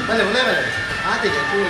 ಬಲೆ ಉಲೇ ಬಲೆ ಆತಿಗೆ ಚೂರು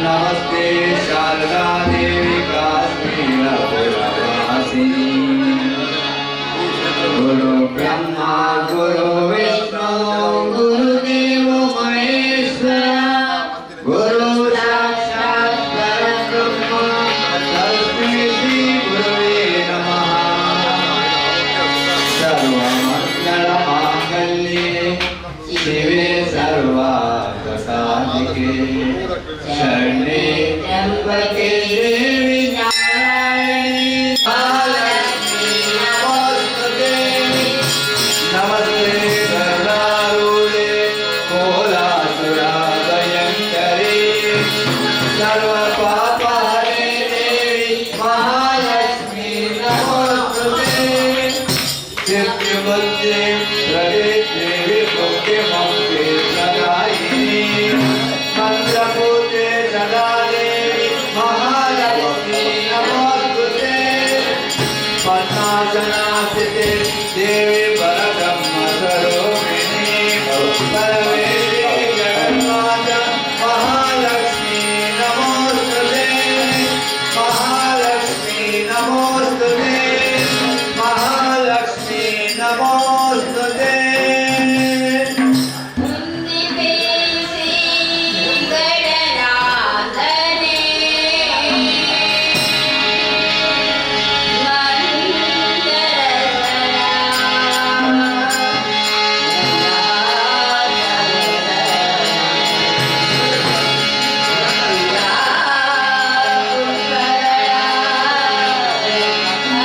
नमस्ते करुणारूढे कोलासुराभयङ्करे। ಸರ್ವ ಪಾಪ ಹರೇ ದೇವಿ ಮಹಾಲಕ್ಷ್ಮೀ ನಮೋಸ್ತುತೆ. ಸಿದ್ಧಿ ಬುದ್ಧಿ ಪ್ರದೇ ದೇವಿ ಭಕ್ತಿ ಮುಕ್ತಿ ಪ್ರದಾಯಿನಿ. ಮಂತ್ರಪೂಜೆ ಸದಾ ದೇವಿ ಮಹಾಲಕ್ಷ್ಮೀ ನಮೋಸ್ತುತೆ. ಪದ್ಮಾಸನಾಸ್ಥಿತೆ ದೇವಿ ಪರಬ್ರಹ್ಮ ಸ್ವರೂಪಿಣಿ. ಪರಮೇಶ್ವರಿ ಜಗನ್ಮಾತ ಮಹಾಲಕ್ಷ್ಮೀ ನಮೋಸ್ತುತೆ. ಮಹಾಲಕ್ಷ್ಮೀ ನಮೋಸ್ತುತೆ. ಮಹಾಲಕ್ಷ್ಮೀ ನಮೋಸ್ತುತೆ. ಮುಂದಿಬೇಸಿ ಗಣನಾಥನೇ,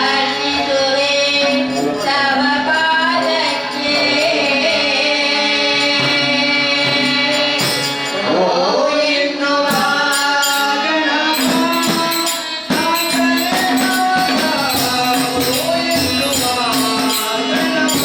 ಅರ್ಪಿಸುವೆ ತವ ಪಾದಕ್ಕೆ. ಓ ಎನ್ನುವ ಗಣಪ, ಓ ಎನ್ನುವ ಗಣಪ.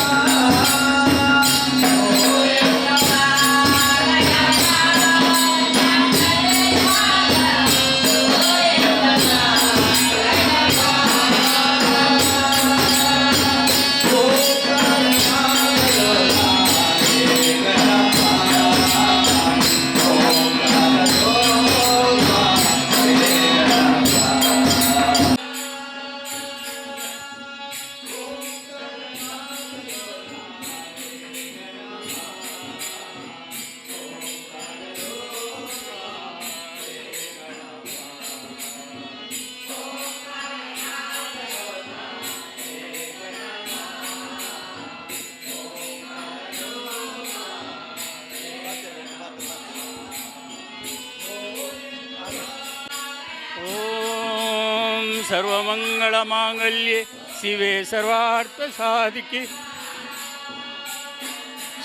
ಓಂ ಸರ್ವಮಂಗಳ ಮಾಂಗಲ್ಯೆ ಶಿವೆ ಸರ್ವಾರ್ಥ ಸಾಧಿಕೆ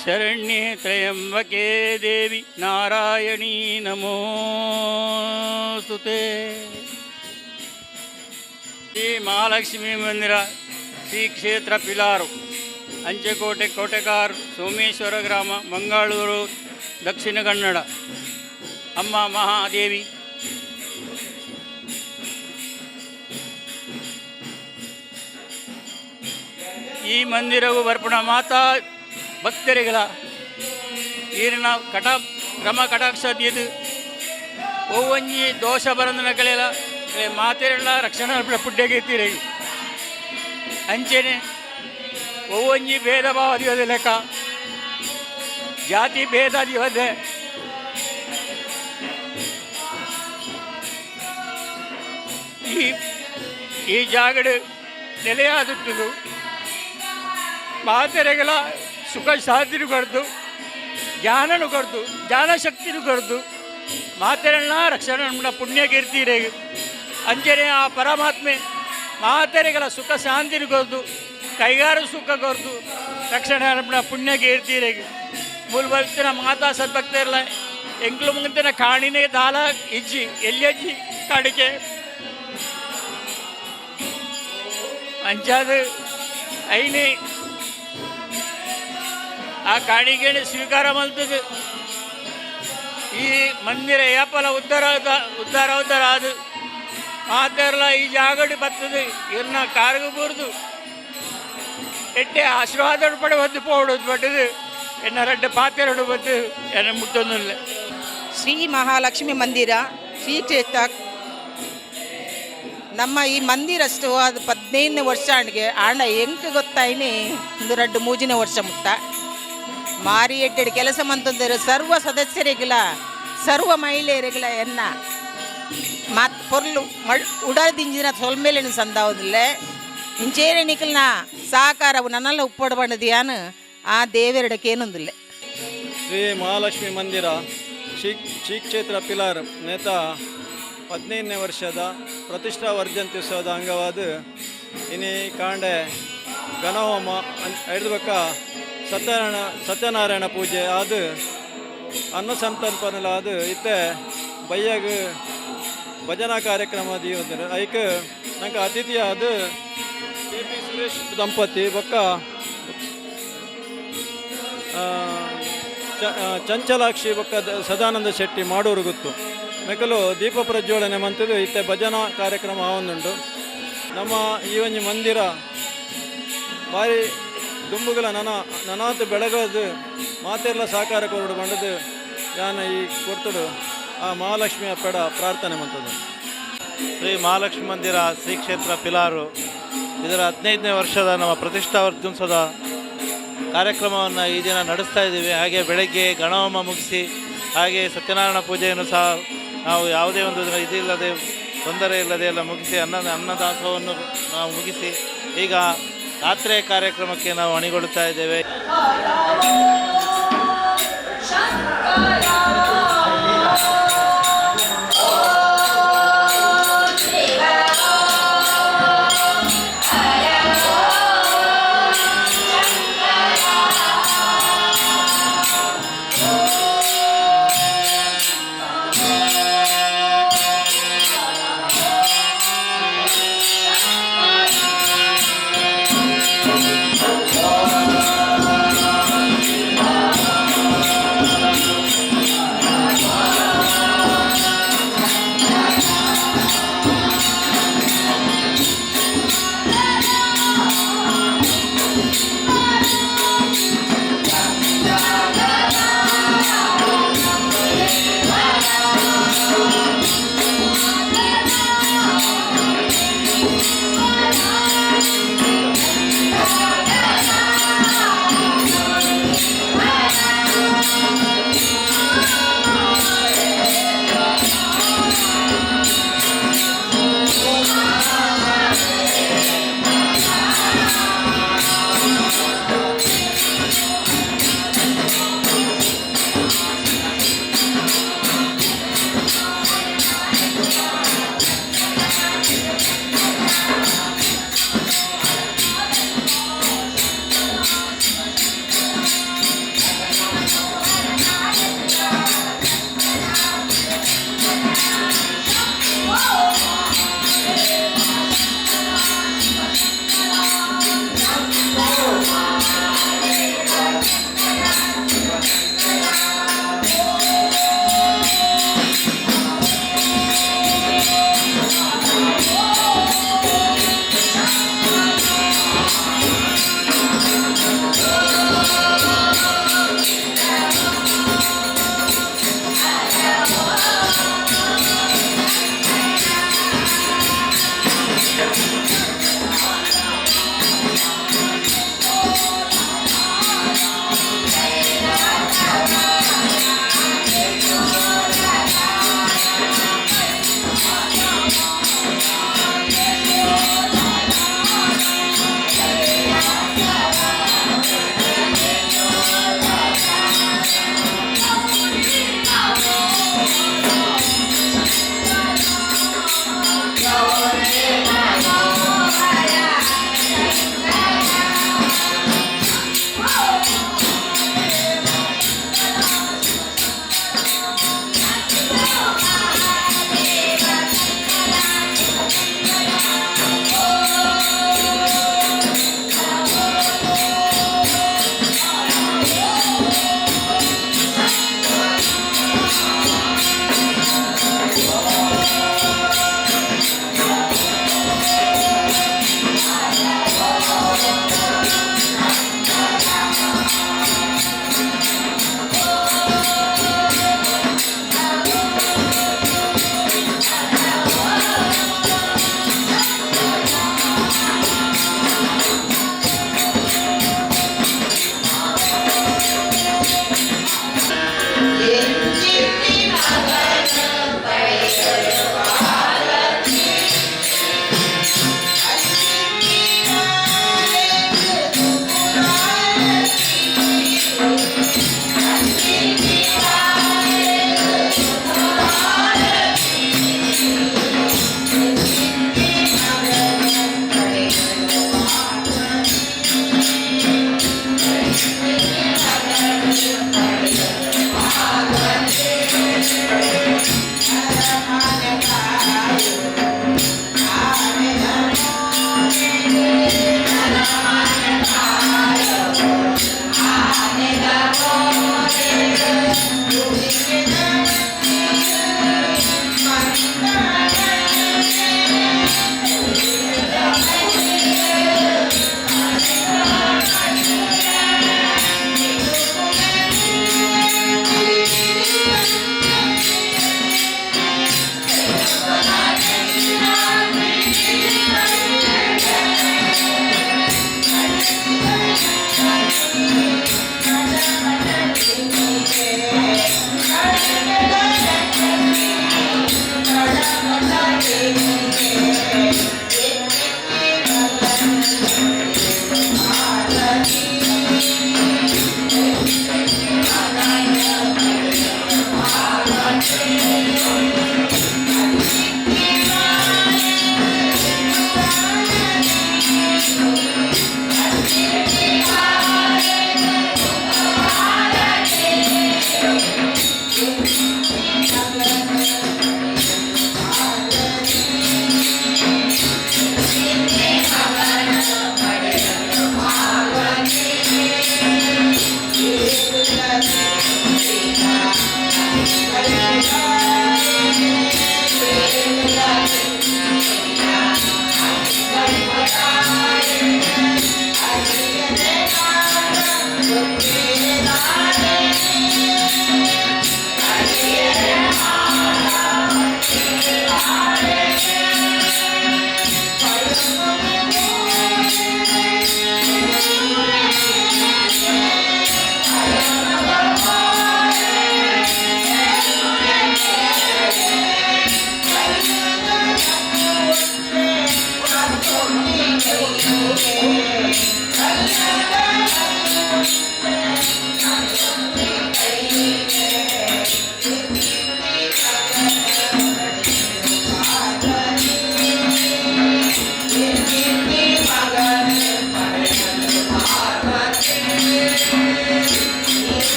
ಶರಣ್ಯೆ ತ್ರಯಂಬಕೆ ದೇವಿ ನಾರಾಯಣೀ ನಮೋಸ್ತುತೆ. ಶ್ರೀ ಮಹಾಲಕ್ಷ್ಮೀ ಮಂದಿರ, ಶ್ರೀ ಕ್ಷೇತ್ರ ಪಿಲಾರು, ಅಂಚೆಕೋಟೆ, ಕೋಟೆಕಾರ್, ಸೋಮೇಶ್ವರ ಗ್ರಾಮ, ಮಂಗಳೂರು, ದಕ್ಷಿಣ ಕನ್ನಡ. ಅಮ್ಮ ಮಹಾದೇವಿ. ಈ ಮಂದಿರವು ಬರ್ಪಣ ಮಾತಾ ಭಕ್ತರಿಗಳ ಈರಿನ ಕಟ ಕ್ರಮ ಕಟಾಕ್ಷ ಇದು ಒವ್ವೊಂಜಿ ದೋಷ ಬರಂದನ ಕಳೆಯಲ ಮಾತೆರೆಲ್ಲ ರಕ್ಷಣೆ ಪುಡ್ಡೆಗೆ ಅಂಚೆನೆ ಒವ್ವೊಂಜಿ ಭೇದ ಭಾವ ದಿವದ ಲೆಕ್ಕ ಜಾತಿ ಭೇದ ದಿವದೆ. ಈ ಈ ಜಾಗಡು ನೆಲೆಯಾದುಟ್ಟುದು ಮಾತೆರೆಗಳ ಸುಖ ಶಾಂತಿನೂ ಕೊಡ್ದು, ಜ್ಞಾನನು ಕೊಡ್ದು, ಜ್ಞಾನಶಕ್ತಿನೂ ಕೊಡ್ದು, ಮಾತೆರೆಲ್ಲ ರಕ್ಷಣೆ ಪುಣ್ಯ ಕೀರ್ತಿರೇ. ಅಂಚನೆ ಆ ಪರಮಾತ್ಮೆ ಮಾತೆರೆಗಳ ಸುಖ ಶಾಂತಿನೂ ಕೊರ್ದು, ಕೈಗಾರ ಸುಖ ಕೊರ್ದು, ರಕ್ಷಣೆ ಪುಣ್ಯ ಕೀರ್ತಿರೇ. ಮೂಲ ಬಲ್ತಿನ ಮಾತಾ ಸದ್ಭಕ್ತರಲ್ಲ ಎಂಕ್ಲು ಮುಂತಿನ ಕಾಣಿನೇ ದಾಲ ಇಜ್ಜಿ ಎಲ್ಲಿಯಜ್ಜಿ ಕಾಡಿಕೆ ಅಂಚಾದ ಐನಿ ಆ ಕಾಣಿಕೆಯನ್ನು ಸ್ವೀಕಾರ ಮಲ್ತದು ಈ ಮಂದಿರ ಏಪಲ ಉದ್ಧಾರ ಉದ್ಧಾರ ಉದ್ಧಾರ ಅದು ಮಾತೆರ್ಲ ಈ ಜಾಗಡಿ ಬರ್ತದೆ. ಇರ್ನ ಕಾರ್ಗು ಬೂರ್ದು ಎಟ್ಟೆ ಆಶೀರ್ವಾದ ಪಡೆ ಬಂದು ಪೋಡು ಬಟ್ಟದು ಎನ್ನ ರಡ್ಡೆ ಪಾತೆರಡು ಬತ್ತು ಎನ್ನ ಮುಟ್ಟೊಂದಿಲ್ಲ. ಶ್ರೀ ಮಹಾಲಕ್ಷ್ಮಿ ಮಂದಿರ, ಶ್ರೀ ಕ್ಷೇತ್ರ. ನಮ್ಮ ಈ ಮಂದಿರ ಅಷ್ಟು ಅದು 15ನೇ ವರ್ಷ ಅಣ್ಗೆ ಆಂಡ ಎಂಕ್ ಗೊತ್ತಾಯ್ನಿ ಒಂದು ರಡ್ಡು ಮೂಜಿನ ವರ್ಷ ಮುಟ್ಟ ಮಾರಿ ಎಡ್ಡೆಡ್ ಕೆಲಸ ಮಂತಂದರೆ ಸರ್ವ ಸದಸ್ಯರಿಗಿಲ, ಸರ್ವ ಮಹಿಳೆಯರಿಗಿಲ ಎನ್ನ ಮಾತ್ ಪೊರ್ಲು ಮಳ್ ಉಡದಿಂಜಿನ ಸೊಲ್ಮೇಲಿನ ಸಂದಾವುದಿಲ್ಲ. ಇಂಚೇರೆ ನಿಖಲ್ನ ಸಹಕಾರವು ನನ್ನೆಲ್ಲ ಉಪ್ಪಡು ಬಂಡದಿಯಾನು ಆ ದೇವೆರಡಕ್ಕೇನೊಂದಿಲ್ಲ. ಶ್ರೀ ಮಹಾಲಕ್ಷ್ಮಿ ಮಂದಿರ, ಶ್ರೀ ಶ್ರೀ ಕ್ಷೇತ್ರ ಪಿಲಾರ್ ನೇತ 15ನೇ ವರ್ಷದ ಪ್ರತಿಷ್ಠಾ ವರ್ಧಂತ್ಯುತ್ಸವದ ಅಂಗವಾದ ಇನಿ ಕಾಂಡೆ ಗಣಹೋಮ ಐದು ಬೊಕ್ಕ ಸತ್ಯನಾರಾಯಣ ಸತ್ಯನಾರಾಯಣ ಪೂಜೆ ಆದ್ ಅನ್ನ ಸಂತರ್ಪಣೆಲಾದ್ ಇತ್ತೆ. ಬಯ್ಯಗ್ ಭಜನಾ ಕಾರ್ಯಕ್ರಮ ದೀವೊಂದುಂಡು. ಐಕ್ ನಂಗೆ ಅತಿಥಿಯಾದ ಕೆ ಪಿ ಸುರೇಶ್ ದಂಪತಿ ಬೊಕ್ಕ ಚಂಚಲಾಕ್ಷಿ ಬೊಕ್ಕ ಸದಾನಂದ ಶೆಟ್ಟಿ ಮಾಡೂರು ಗುತ್ತು ಮೆಕಲು ದೀಪ ಪ್ರಜ್ವಲನೆ ಮಂತುದು ಇತ್ತೆ ಭಜನಾ ಕಾರ್ಯಕ್ರಮ ಆವೊಂದುಂಡು. ನಮ್ಮ ಈ ಒಂಜಿ ಮಂದಿರ ಬಾರಿ ದುಂಬುಗಳ ನನ ನನಾತ್ ಬೆಳಗದು ಮಾತೆರ್ಲ ಸಹಕಾರ ಕೊರಡು ಬಂಡದು ಯಾನ ಈ ಕೊರ್ತುಡು ಆ ಮಹಾಲಕ್ಷ್ಮಿಯ ಪೆಡ ಪ್ರಾರ್ಥನೆ ಮಂತದು. ಶ್ರೀ ಮಹಾಲಕ್ಷ್ಮಿ ಮಂದಿರ, ಶ್ರೀ ಕ್ಷೇತ್ರ ಪಿಲಾರು, ಇದರ 15ನೇ ವರ್ಷದ ನಮ್ಮ ಪ್ರತಿಷ್ಠಾ ವರ್ಧನ್ಸದ ಕಾರ್ಯಕ್ರಮವನ್ನು ಈ ದಿನ ನಡೆಸ್ತಾ ಇದ್ದೀವಿ. ಹಾಗೆ ಬೆಳಗ್ಗೆ ಗಣಹೋಮ ಮುಗಿಸಿ, ಹಾಗೆ ಸತ್ಯನಾರಾಯಣ ಪೂಜೆಯನ್ನು ಸಹ ನಾವು ಯಾವುದೇ ಒಂದು ಇದಿಲ್ಲದೆ, ತೊಂದರೆ ಇಲ್ಲದೆ ಎಲ್ಲ ಮುಗಿಸಿ, ಅನ್ನದಾಸೋಹವನ್ನು ನಾವು ಮುಗಿಸಿ, ಈಗ ರಾತ್ರಿಯ ಕಾರ್ಯಕ್ರಮಕ್ಕೆ ನಾವು ಅಣಿಗೊಳ್ಳುತ್ತಾ ಇದ್ದೇವೆ.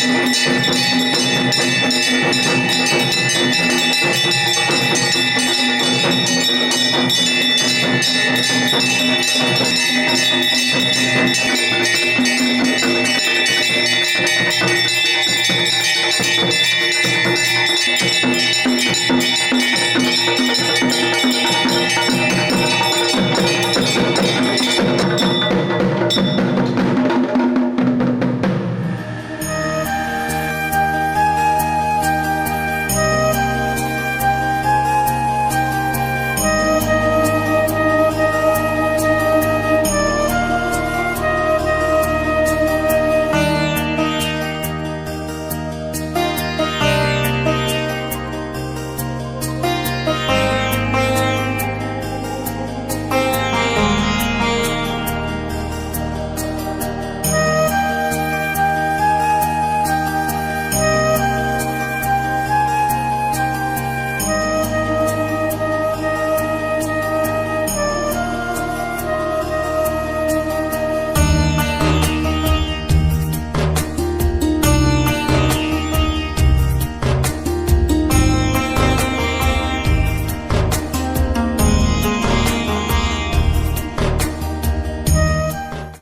Thank